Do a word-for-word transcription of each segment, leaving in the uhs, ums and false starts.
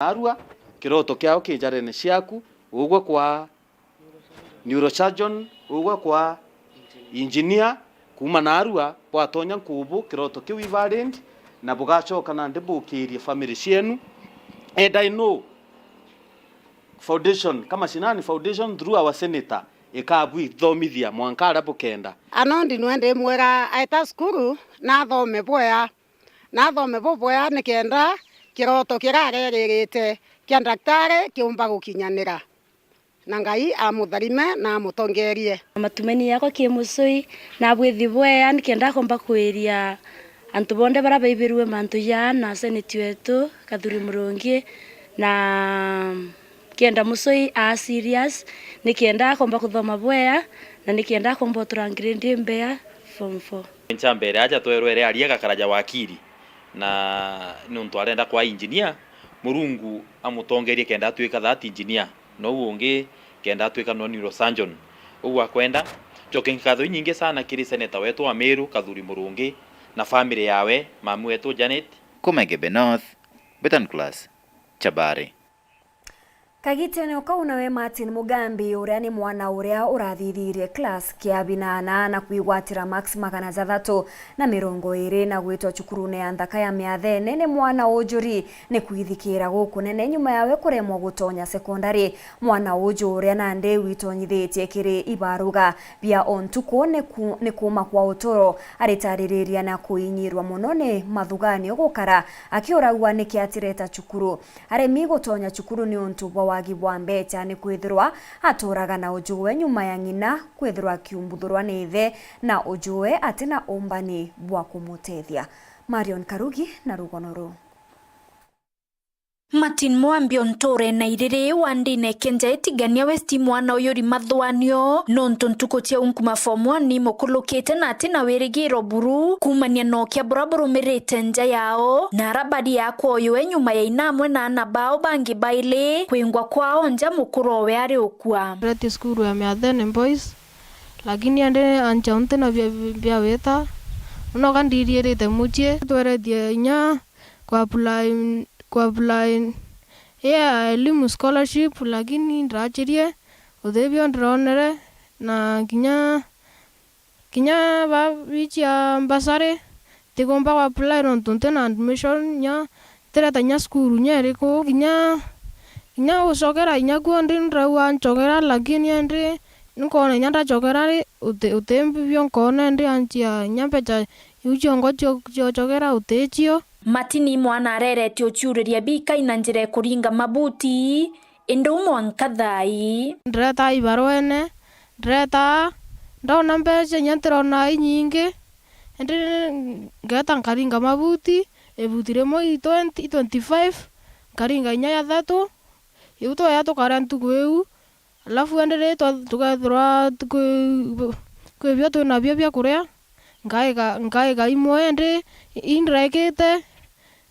Naarua, kiroto kiao ki jarene ciaku, ugwe kwa neurosurgeon, ugwe kwa engineer, kuuma naarua bwatonya nkubu kiroto kiu ivalid, na bugacoka nandi bukiirie family cienu. And I know foundation, ka mashinani foundation through our senator, ikabwithomithia mwanka aria bukenda. Anondi nwe ndimwira aeta cukuru, nathome bwea, nathome bubwea nikenda kiroto kiria areririte kia ndaktari kiumba gukinyanira, na Ngai amutharime na amutongerie. Matumaini yakwa ki mucui, nabwithi bwea nikenda akomba kwiria antu bonthe baria baibirue mantu jaa na seneti wetu Kathuri Murungi, na kenda mucui aa serious, nikenda akomba kuthoma bwea, na nikenda akomba utura grade mbea form four. Ncha mbere aja twerwe ere aria gakara ja wakiri, na niuntu arenda kwa engineer, Murungu amutongerie kenda atuika that engineer, na uu ungi kenda atuika no neurosurgeon. Uu akwenda, ncoke nkatho inyingi sana kiri seneta wetu wa Meru, Kathuri Murungi, na family yawe, mamu wetu Janet. Kuma Igembe North, Betan Class, Chabari. Kagitene o kau nawe Martin Mugambi, uria ni mwana uria urathithirie class kia binana na kwigwatira marks magana jathatu na mirongo iri na gwitwa cukurune ya nthaka ya Miathene, ni mwana ujuri ni kwithikira gukunene nyuma yawe kuremwa gutonya sekondari. Mwana uju uria nandi witonyithitie kiri ibaruga bia o ntuku ni ku-, ni kuuma kwa uturo, aritaririria na kuinyirwa mono ni mathuganio gukara akiuragua niki atireta cukuru. Aremi gutonya cukuru niuntu bwa wagi bwa mbecha, ni kwithirwa aturaga na ujuwe nyuma ya ng'ina kwithirwa akiumbuthurwa ni ithe na ujuwe atina umbani bwa kumutethia. Marion Karugi na rugono ruu. Martin Mwambi o ntuurene iriri wandine Kenja Itigania West, mwana uyu uri mathuanio, nontu ntuku cia unkuma form one ni mukulukite na ati na wirigiro buru kuumania na ukia bura burumirite nja yao, na ara bari akwa uyu e nyuma ya ina amwe na ana bao bangi bairi kwingwa kwao nja mukuru owe ari ukua. Ndetire cukuru ya Miathene Boys, lakini indi ancha unti na bia, bia wita, noka ndiriirite mucii. Tweretie inya ku apply, ku apply ya elimu scholarship, lakini ndrachirie, uti bio ndironere, na kinya, kinya ba bichia mbasari, ntikumba ku apply nontu ntina admission, nya ntireta inya cukuru inya iriku, kinya, kinya gucokera inya kuo ndi ndirauga ncokera, lakini indi nkona inya ndacokera ri, uti, uti bio nkona, indi anchia inya mbecha iu ciongo cio, ciocokera uticio. Martin mwana areretie uciuriria bikai na njira ikuringa mabuti, indi u mwanka thaa ii. Ndireta ibaruene, ndireta, ndona mbecha inya ntirona inyingi, indi ngeta nkaringa mabuti, ibuti rimwe i twenty, i twenty-five, nkaringa inya ya thatu, iu twaya tukaria ntuku iu, alafu indi ri twa-, tukethirwa kwi, kwi bio twinabio bia kuria, nkaiga, nkaiga imwe indi, i ndirekite,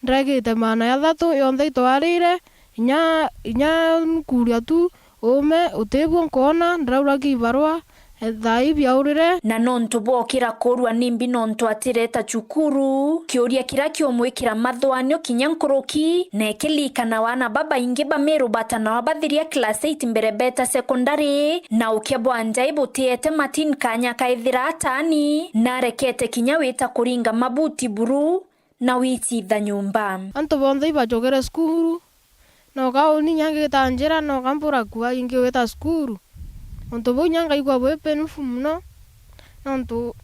ndirekite maana ya thatu yonthe itwarire, inya, inya nkuria tu, uume, utibuo nkoona, ndiraura kibarua, e, thaa ii biaurire. Na nontu bwokira kuurua nimbi nontu atireta cukuru, kiuria kiria kiumwikira mathuanio kinya nkuruki, na ikirikana wana babaingi ba Meru batanawa bathiria class eight mbere beta secondary, na ukia bwa njai butiete Martin kanya kaithira ataani, na arekete kinya wita kuringa mabuti buru, na wichitha nyomba. Antu bonthe ibacokere cukuru, noka uni inya ngita njira, noka mbura kua ingi wita cukuru. Untu buu inya ngaigua bwi painful mono, nontu,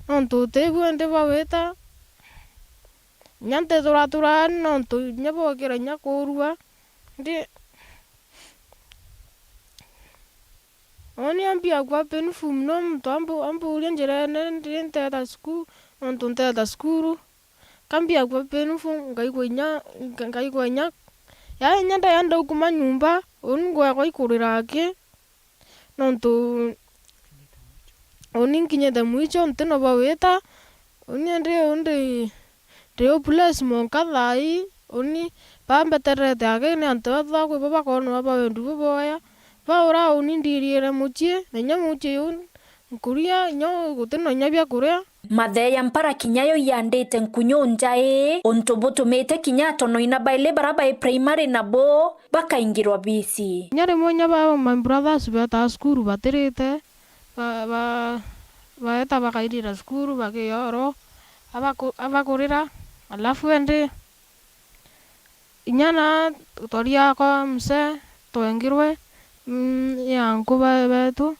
nontu utibu indi bwa wita, inya ntithuratura nontu inya bwokira inya kuurua, ndi, Uni ambia kua painful mono, muntu ambu-, amburia njirene ndi nteeta cukuru, nontu nteeta cukuru. Kambia kua painful, ngaigua inya, nga-, ngaigua inya, yaani inya ndaya ndaukuma nyomba, uni ngwekwa ikurira aki, nontu uni nkinyite mwicho, ntina bwa wita, uni ndi, uni ndi, Ndi hopeless mwanka thaa ii, uni bambetererete aki ni antu batha kwi bo bakoonwa ba wendi buboya. Baura uni ndiriire mucii, na inya mucii uu nkuria, inya guti na inya bia kuria. Mathee ya mpara kinya yo yandite nkunyu njai, untu butumite kinya atono ina baili bara bai primary nabo bakaingirwa bisi. Kinya rimwe inya ba my brothers betaa cukuru batirite, ba-, ba-, baeta bakairira cukuru bakioro, abaku-, abakurira, alafu endi inya na twaria kwa msee twengirwe, mm, ya anku ba-, betu,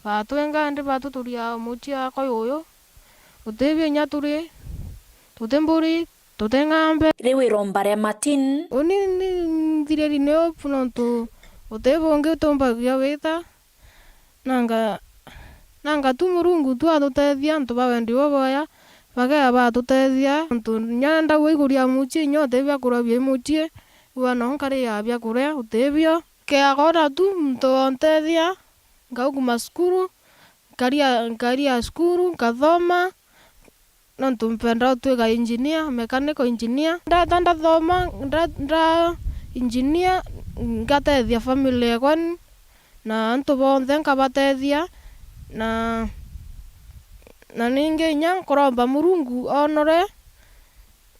batwenga endi batuturia mucii akwa yuyu, utibio inya turi, tutimburi, tuting'ambe. Riu iromba ria Martin. Uni ni nthiriri ni hope nontu uti bungi utumbagia wita. Nanga, nanga tu Murungu tu atutethia antu ba wendi buboya, bagea batutethia. Antu nya ndauga iguru ya mucii, nya uti biakuria bia mucii, bua no nkari ya biakuria, utibio. Keagora tu muntu ontethia, nkauguma cukuru, nkaria, nkaria cukuru, nkathoma, nontu mpenda utwika engineer, mechanical engineer. Ndata ndathoma, nda, nda engineer, ngatethia family ekwa na antu bonthe nkabatethia, na, na ningi inya nkuromba Murungu onore,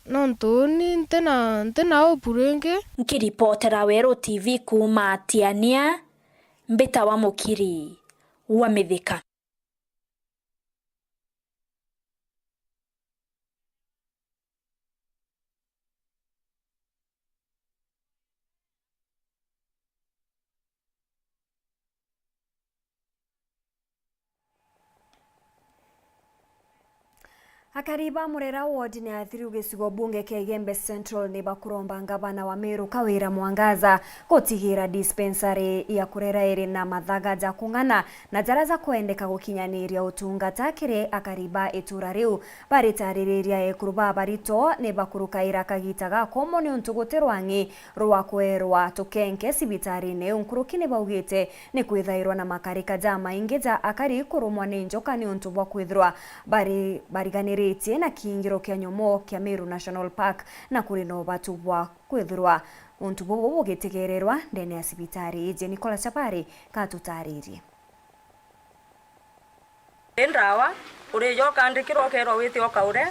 nontu uni ntina, ntina hope ringi. Nkiripotera Weru T V kuuma Tiania, mbitawa Mukiri wa Mithika. Akari ba Murera wodine ya Thiru gicigo bunge kia Igembe Central ni bakuromba ngavana wa Meru Kawira Mwangaza gutigira dispensary ya Kurera iri na mathaga ja kung'ana na jaria jakwendeka gukinyaniria utungata kiri akari ba itura riu. Baritaririria ekuru ba barito ni bakurukaira kagita gakomo niuntu guti rwang'i rwa kwerwa tukenke cibitarine iu. Nkuruki ni baugite ni kwithairwa na makarika jamaingi ja akari kurumwa ni njoka niuntu bwa kwithirwa bari, bariganiritie na kiingiro kia nyomo kia Meru National Park, na kuri na ubatu bwa kwithirwa untu bubu bugitigererwa ndene ya cibitari iji. Nicola Chabari katutaririe. Ri ndawa, urija ukandikirwa, ukeerwa wite ukaure,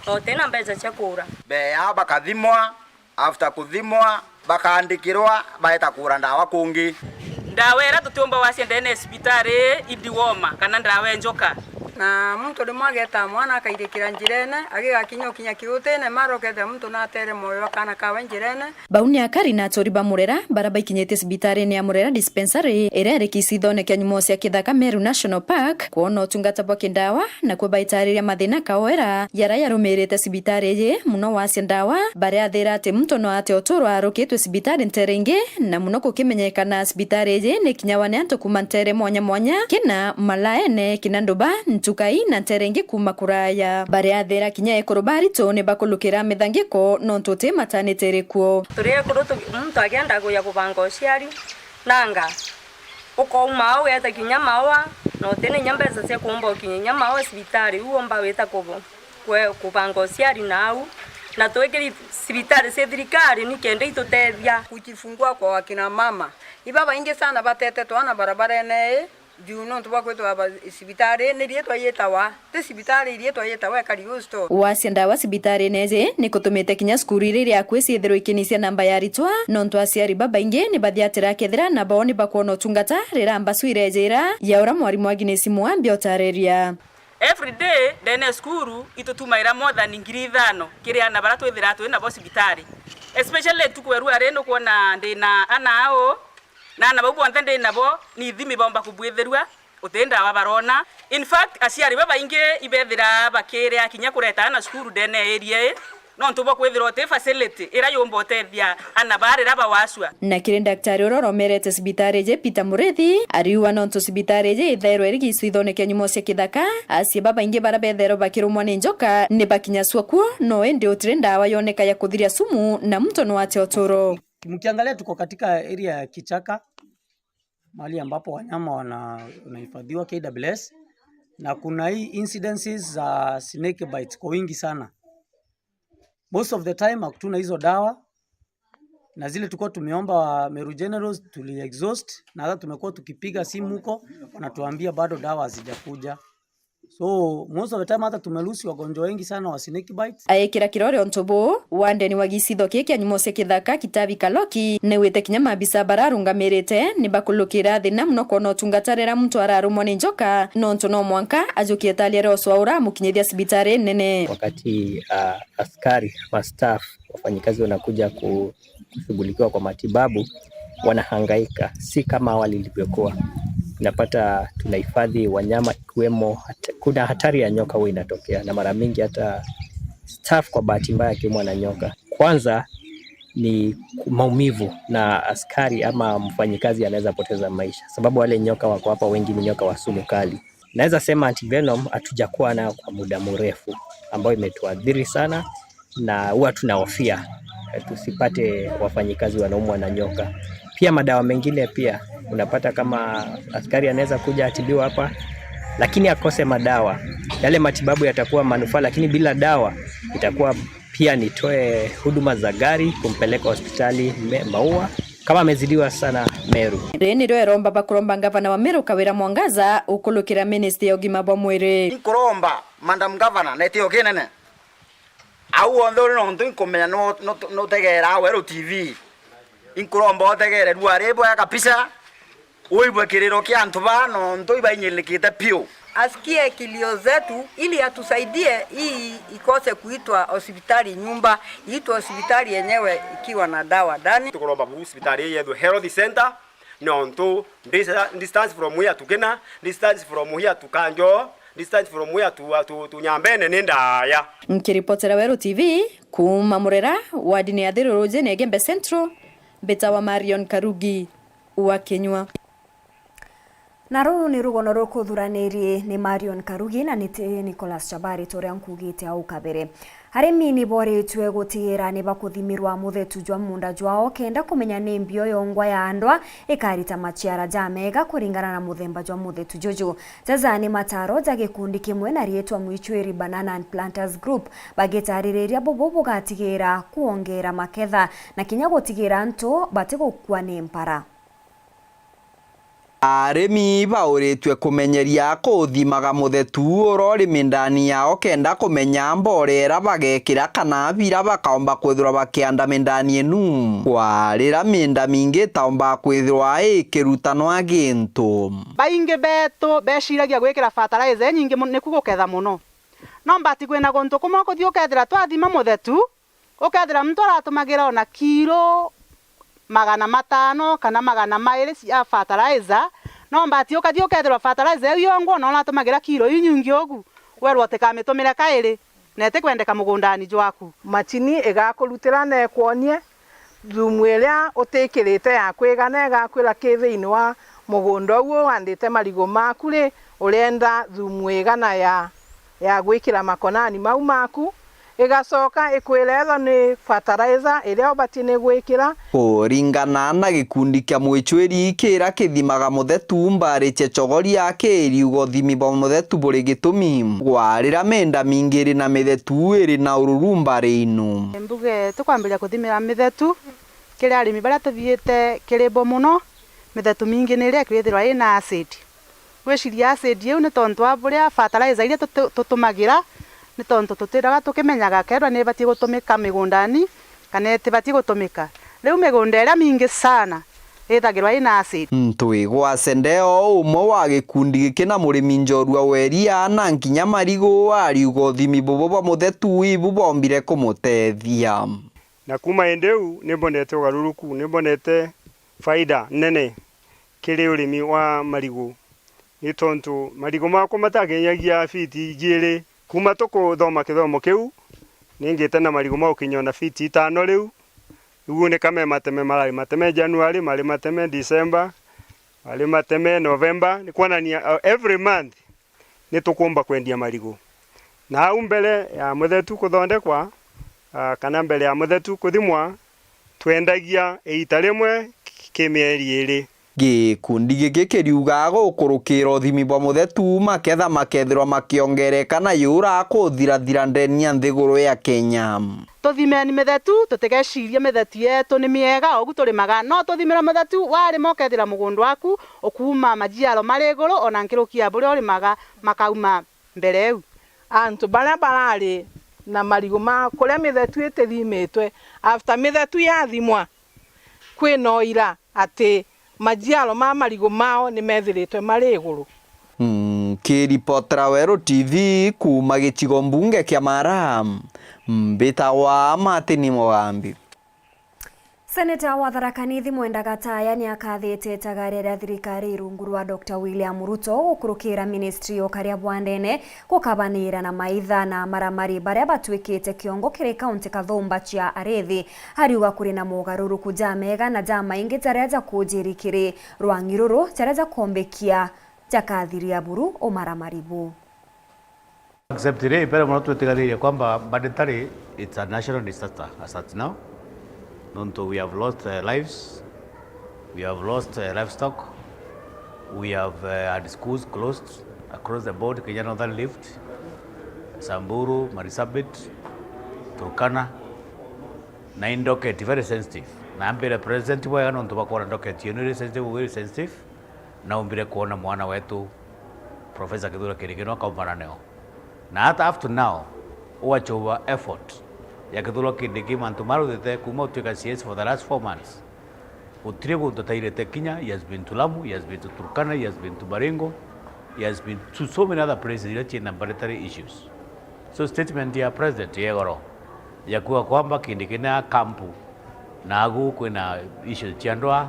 na uti na mbeca cia kuura. Beeya bakathimwa, after kuthimwa, bakandikirwa, baeta kuura ndawa kungi. Ndawa iria tutiumba wacia ndene ya cibitari ii, i dewormer, kana ndawa ya njoka. Na muntu rimwe ageeta mwana akairikira njirene, agigakinya ukinya kiutine, mara ukethira muntu natere mwoyo wa kaana kawe njirene. Bau ni akari na aturi ba Murera bara baikinyitie cibitarine ya Murera Dispensary iria iri kicithone kia nyumo cia kithaka Meru National Park kwona utungata bwa kindawa, nakuo baitariria mathina kaoera jaria jarumirite cibitari iji, muno wacia ndawa, baria athira ati muntu no ate uturo arukitwe cibitari ntere ingi, na muno gukimenyekana cibitari iji ni kinyawa ni antu kuuma ntere mwanya mwanya, kina Malaene, kina Nduba, Ntukai na ntere ingi kuuma kuraya. Baria athira kinya ekuru baritu ni bakulukira mithangiko nontu uti matanite iri kuo. Turi ekuru tu-, muntu akienda kuja kubanga uciari, nanga ukouma au ugeeta kinya maua, na uti na inya mbeca cia kuumba ukinye inya maua cibitari, u umba wita kubu-, kwe-, kubanga uciari na au, na twikiri cibitari cia thirikari ni kenda itutethia. Kujifungua kwa wakina mama, iba baingi sana batete twana barabarene ii, juu nontu bwa kwithirwa ba-, cibitari ni riitwa yitawa, ti cibitari iriitwa yitawa ekari uu store. Wacia ndawa cibitarine iji ni kutumite kinya cukuru iria iri akui ciithirwe ikinicia namba ya aritwa, nontu aciari babaingi ni bathiatira kethira na bao ni bakwona utungata riria mbasu irejira, ja uria mwarimu Agnes Mwambi utariria. Every day ndene ya cukuru itutumaira more than ngiri ithano kiri ana baria twithira twi nabo cibitari, especially ntuku ya rua ri nukwona ndi na ana au, na ana bau bonthe ndi nabo ni ithimi baumba kubwithirua, uti ndawa barona. In fact, aciari babaingi ibethira bakiria kinya kureta ana cukuru ndene ya area ii, nontu bwa kwithirwa uti facility iria yumba utethia ana baa riria bawacua. Na kiri ndaktari uria uromerete cibitari iji, Peter Murithi, ariuga nontu cibitari iji ithairwe iri gicwithone kia nyumo cia kithaka, aciari babaingi baria bethairwe bakirumwa ni njoka ni bakinyacua kuo, no indi utiri ndawa yoneka ya kuthiria sumu na muntu no ate uturo. Mkiangalia tuko katika area ya kichaka, mahali ambapo wanyama wana-, wanahifadhiwa K W S, na kuna hii incidences za snake bites kwa wingi sana. Most of the time hatuna hizo dawa, na zile tulikuwa tumeomba Meru Generals tuli exhaust, na hata tumekuwa tukipiga simu huko, wanatuambia bado dawa hazijakuja. So most of the time hata tumelusi wagonjwa wengi sana wa snake bite. Aikira kirore untu buu, wandeni wa gicitho kii kia nyumo cia kithaka Kitavi Kaloki, niwite kinya maabisa bararungamirite ni bakulukira thina muno kwona utungata riria muntu ararumwa ni njoka, nontu no mwanka ajukie taria ria ucwa uramukinyithia cibitari nene. Wakati uh, askari ama staff, wafanyikazi wanakuja ku kushughulikiwa kwa matibabu wanahangaika, si kama awali ilivyokuwa. Unapata tunahifadhi wanyama ikiwemo hat, kuna hatari ya nyoka huwa inatokea, na mara mingi hata staff kwa bahati mbaya akiumwa na nyoka, kwanza ni maumivu na askari ama mfanyikazi anaweza poteza maisha, sababu wale nyoka wako hapa wengi ni nyoka wa sumu kali. Naweza sema antivenom hatujakuwa nayo kwa muda mrefu, ambayo imetuathiri sana na huwa tunahofia tusipate wafanyikazi wanaumwa na nyoka. Pia madawa mengine pia unapata kama askari anaweza kuja atibiwa hapa lakini akose madawa. Yale matibabu yatakuwa manufaa lakini bila dawa itakuwa pia nitoe huduma za gari kumpeleka hospitali Maua kama amezidiwa sana Meru. Ri nirio eromba bakuromba ngavana wa Meru Kawira Mwangaza ukulukira ministry ya ugima bwa mwiri. Inkuromba Madam Governor na itio kinene. Au onthe uri nontu inkumenya nutegeera Weru T V. Inkuromba utegeere ruari bwega kabisa, uigue kiriro kia antu baa nontu ibainyirikite piu. Asikie kilio zetu ili atusaidie hii ikose kuitwa hospitali nyumba, iitwe hospitali yenyewe ikiwa na dawa ndani. Tukuromba buru hospitali ii yethwe health center, nontu distance from here to Kina, distance from here to Kanjo, distance from here to, to, to Nyambene ni ndaaya. Nkiripotera Weru T V kuuma Murera, wardini ya Thirurujini Igembe Central, mbitawa Marion Karugi wa Kinyua. Na ruu ni rugono rukuthuranirie ni Marion Karugi na ni ti Nicholas Chabarit uria nkugite au kabere. Arimi ni boritue gutigira ni bakuthimirwa muthetu jwa munda jwao kenda kumenya ni mbio yongwa ya ndwa ikarita maciara ja mega kuringana na muthemba jwa muthetu juju. Jaja ni mataro ja gikundi kimwe na riitwa Mwichwiri Banana and Planters Group bagitaririria bubu bugatigira kwongera maketha na kinya gutigira antu batigukua ni mpara. Arimi bauritue kumenyeria kuthimaga muthetu uria uri mindani yao kenda kumenya mborea iria bagekira kana bira bakaomba kwithirwa bakianda mindani inu. Kwarira minda mingi itaomba kwithirwa ikirutanwa gintu. Baingi betu beciragia gwikira fertilizer inyingi niku guketha muno. No mbati kwina guntu kumwe ukuthi ukethira twathima muthetu, ukethira muntu aratumagira ona kilo magana matano kana magana mairi cia fertilizer, no mbati ukathi ukethirwa fertilizer iu yongwa ona uratumagira kilo iu nyingi ugu, werwa utikamitumire kairi, na itikwendeka mugundani jwaku. Macini igakurutira na ikwonie thumu iria utikirite ya kwigana, igakwira ki thiini wa mugunda uu uhandite marigu maku ri, urienda thumu igana ya ya gwikira makonani mau maku, igacoka ikwira ethwa ni fertilizer iria ubati ni gwikira. Kuringana na gikundi kia Mwichwiri kiria kithimaga muthetu, Mbariche Chogoria kiriuga uthimi bwa muthetu buri gitumi kwarira minda mingi iri na mithetu iri na ururu mbari inu. Mbuge tukwambiria kuthimira mithetu kiri arimi baria tuthiite kiri bo muno, mithetu mingi ni iria ikwithirwa ina acid. Gwiciria acid iu ni tontu wa buria fertilizer iria tutu- tutumagira, ni tontu tutiraga tukimenyaga kethirwa ni ibatie gutumika migundani kana itibatie gutumika. Riu migunda iria mingi sana ithagirwa ina acid. Ntwigwa Sendeo, umwe wa gikundi giki na murimi njorua wa iria na nkinya marigu, ariuga uthimi bubu bwa muthetu ibu bombire kumutethia. Na kuuma indi iu ni mbonete ugaruruku, ni mbonete faida nene kiri urimi wa marigu, ni tontu marigu makwa matakinyagia fiti ijiiri. Kuuma tukuthoma kithomo kiu, ningite na marigu ma gukinya ona fiti itano riu. Riu ni ka me mateme, marari mateme January, mari mateme December, mari mateme November, ni kwonania uh, every month ni tukumba kwendia marigu. Na au mbere ya muthetu kuthondekwa, uh, kana mbere ya muthetu kuthimwa, twendagia iita rimwe ki mieri iiri. Gikundi giki kiriuga gukurukira uthimi bwa muthetu, maketha makethirwa makiongereka na yura kuthirathira ndeni ya nthiguru ya Kenya. Tuthimeni mithetu, tutigecirie mithetu yetu ni miega, ogu turimaga. No tuthimire muthetu, warima ukethira mugunda waku ukuuma majiaro mari iguru, ona nkiruki ya buria urimaga makauma Mbere iu, antu baria barari na marigu mao kuria mithetu itithimitwe, after mithetu yathimwa, kwina uira ati majiaro ma marigu mao ni methiritwe mari iguru. Nkiripotera Weru T V kuuma gicigo mbunge kia Mara, mbitagwa Martin Mugambi. Seneta wa Tharaka Nithi Mwenda Gataya ni akathite itagaria ria thirikari irungu rwa Doctor William Ruto gukurukira ministry ya ukaria bwa ndene, gukabanira na maitha na maramari baria batwikite kiongo kiri kaunti kathumba cia arithi. Ariuga kuri na mogaruruku jamega na jamaingi jaria jakujiri kiri rwang'i ruru jaria jakombikia jakathiria buru umaramari buu. Except ri, mbere mono twitiganirie kwamba mandetari, it's a national disaster as at now. Nontu we have lost, uh, lives, we have lost, uh, livestock, we have, uh, had schools closed across the board, kinya Northern Rift, Samburu, Marsabit, Turkana, na i docket very sensitive. Na ambire president bwega nontu bakwona docket yenu iri sensitive, very sensitive. Naumbire kwona mwana wetu Professor Kithure Kindiki no akaumbana neo. Na hata up to now, ugachuba effort ya Kithure Kindiki mantu maruthite kuma utuika C S for the last four months. Gutiri guntu atairite kinya, he has been to Lamu, he has been to Turkana, he has been to Baringo, he has been to so many other places iria ciina budgetary issues. So statement ya president ya igoro ya kuuga kwamba Kindiki na kampu na agu kwina issues cia ndwaa,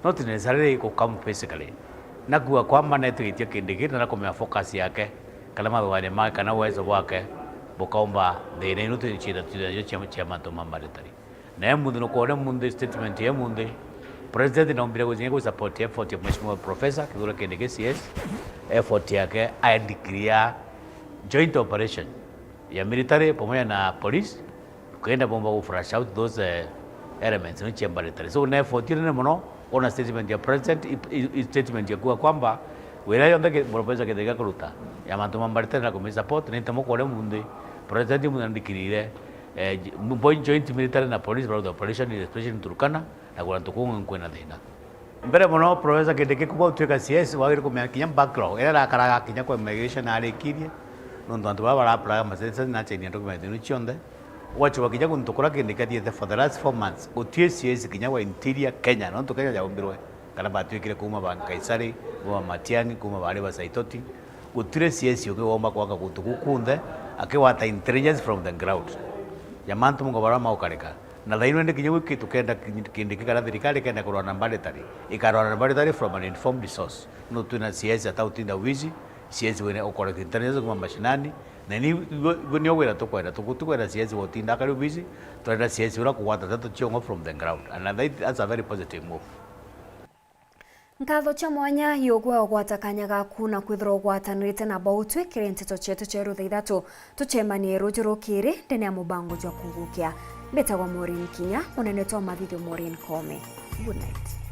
not necessarily gu come physically. Na kuuga kwamba netigitie Kindiki na kumenya focus yake, kana mathuganio make, kana uwezo bwake bukaumba thina ino twina ciita cia, cia, cia mantu ma budgetary. Na emunthi nukwona emunthi statement ya emunthi, president naumbire gucinya gu support effort ya Mheshimiwa Professor Kithure Kindiki C S, effort yake a declare joint operation ya military pamoja na police, kenda bomba gu flush out those, eh, elements no cia budgetary. So na effort nene mono, ona statement ya president, i, i, i statement ya kuuga kwamba wira yonthe ki-, Professor Kindiki akuruta ya mantu ma budgetary na kumi support, ni ntemo kwona emunthi president muna ndikirire, eh, j-, mbo-, joint military na police barauta operation, especially in Turkana, na kuria ntuku nkwina thina. Mbere mono, Professor Kindiki kuba utuika C S, wagire kumenya kinya backlog iria arakaraga kinya kwa immigration arikirie, nontu antu baria baraapuraga ma citizen na chainia document ino cionthe, ugachuba kinya guntu kuria Kindiki athiete for the last four months, gutiri C S kinya wa interior Kenya, nontu Kenya yaumbirwe kana batwikire kuuma ba Nkaisari, kuuma Matiang'i, kuuma baari ba Saitoti, gutiri C S ungi womba kwaka guntu kuu kunthe, akigwata intelligence from the ground ya mantu mungo baria maukarika. Na thaino indi kinya gwi tukenda ki-, Kindiki kana thirikari ikenda kurwana na budgetary, ikarwana na budgetary from an informed source. No twina C S atautinda wizi, C S wina ukoreka intelligence kuma mashinani, na ni, igo, igo nio wira tukwenda. Tuku-, tukwenda C S wa utinda akari wizi, turenda C S ura kugwata ndeto ciongo from the ground. And I think that's a very positive move. Nkatho cia mwanya iugwe ugwata kanya gaku na kwithirwa ugwatanirite na bau twikire nteto cietu cia rutha ithatu. Tucemanie ruju rukiri ndene ya mubango jwa kugukia. Mbitagwa Maureen Kinya, unene twa mathithio Maureen Kome. Good night.